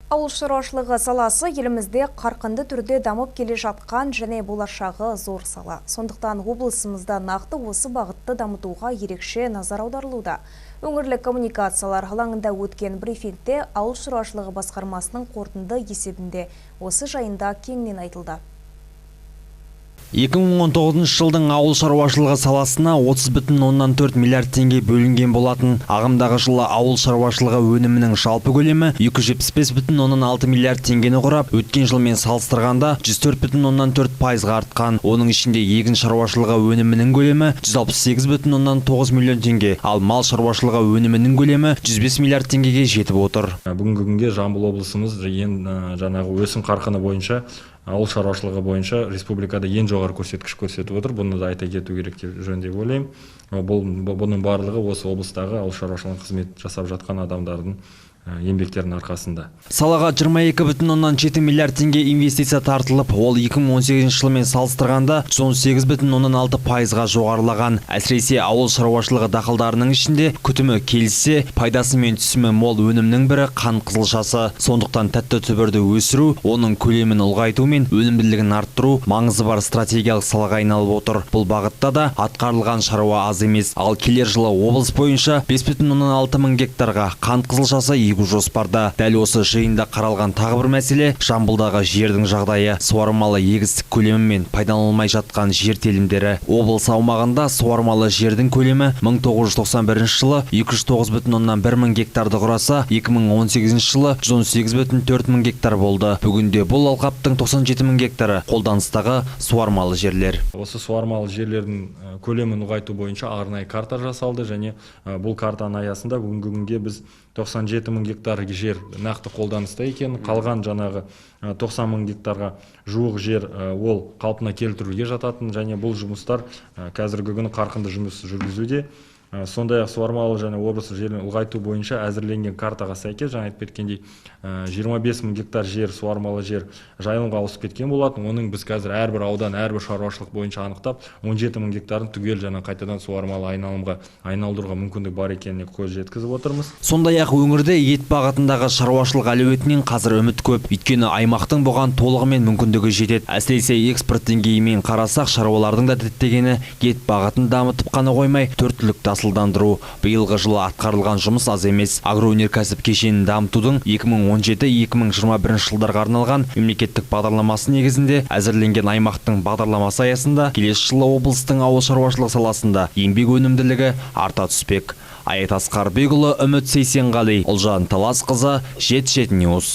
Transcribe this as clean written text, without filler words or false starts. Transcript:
Ауыл шаруашылығы саласы елімізде қарқынды түрде дамып келе жатқан және болашағы зор сала. Сондықтан облысымызда нақты осы бағытты дамытуға ерекше назар аударылуда. Өңірлік коммуникациялар алаңында өткен брифингте ауыл шаруашылығы басқармасының қорытынды есебінде осы жайында кеңінен айтылды. 2019 жылдың ауыл шаруашылығы саласына 30,4 миллиард теңге бөлінген болатын. Ағымдағы жылы ауыл шаруашылығы өнімінің жалпы көлемі 275,6 миллиард теңгені құрап, өткен жылмен салыстырғанда 104,4%-ға артқан. Оның ішінде егін шаруашылығы өнімінің көлемі 168,9 миллион теңге, ал мал шаруашылығы өнімінің көлемі 105 миллиард теңгеге жетіп отыр. Бүгінгі күнге Жамбыл облысымыз ең жаңағы өсім қарқыны бойынша, ауыл шаруашылығы бойынша республикада ең жоғары көрсеткіш көрсетіп отыр. Бұны да айта кету керек деп жөн деп ойлаймын. Бұл бұның барлығы осы облыстағы ауыл шаруашылығына қызмет жасап жатқан адамдардың еңбектерінің арқасында. Салаға 22,7 миллиард теңге инвестиция тартылып, ол 2018 жылмен салыстырғанда 118,6%-ға жоғарылаған. Әсіресе ауыл шаруашылығы дақылдарының ішінде күтімі келіссе, пайдасы мен түсімі мол өнімнің бірі қант қызылшасы. Сондықтан тәтті түбірді өсіру, оның көлемін ұлғайту мен өнімділігін арттыру маңызы бар стратегиялық салаға айналып отыр. Бұл бағытта да атқарылған шаруа аз емес. Ал келер жылы облыс бойынша 5,6 мың гектарға қант қызылшасы егу жоспарда. Дәл осы жиында қаралған тағы бір мәселе – Жамбылдағы жердің жағдайы, суармалы егістік көлемі мен пайдаланылмай жатқан жер телімдері. Облыс аумағында суармалы жердің көлемі 1991 жылы 209,1 мың гектарды құраса, 2018 жылы 118,4 мың гектар болды. Бүгінде бұл алқаптың 97 мың гектары қолданыстағы суармалы жерлер. Осы суармалы жерлердің көлемін ұлғайту бойынша арнайы карта жасалды және бұл картаның аясында бүгінгі күнге біз 97 мың гектар жер нақты қолданыста екен. Қалған жаңағы 90 мың гектарға жуық жер ол қалпына келтіруге жататын және бұл жұмыстар қазіргі күні қарқынды жұмыс жүргізуде. Сондай ақ суармалы және облыс жерін ұлғайту бойынша әзірленген картаға сәйкес, жаңа айтып кеткендей, 25 мың гектар жер, суармалы жер жайылымға ауысып кеткен болатын. Оның біз қазір әрбір аудан, әрбір шаруашылық бойынша анықтап, 17 мың гектарын түгел жаңа қайтадан суармалы айналымға айналдыруға мүмкіндік бар екеніне көз жеткізіп отырмыз. Сондай ақ өңірде ет бағытындағы шаруашылық әлеуетінен қазір үміт көп. Өйткені аймақтың бұған толығымен мүмкіндігі жетеді. Әсіресе экспорт деңгейімен қарасақ, шаруалардың да діттегені ет бағытын дамытып қана қоймай, төрт түлікті асылдандыру. Биылғы жылы атқарылған жұмыс аз емес. Агроөнеркәсіп кешенін дамытудың 2017-2021 жылдарға арналған мемлекеттік бағдарламасы негізінде әзірленген аймақтың бағдарламасы аясында келесі жылы облыстың ауыл шаруашылығы саласында еңбек өнімділігі арта түспек. Аят Асқарбекұлы, Үміт Сейсенғали, Ұлжан Таласқызы, 77 News.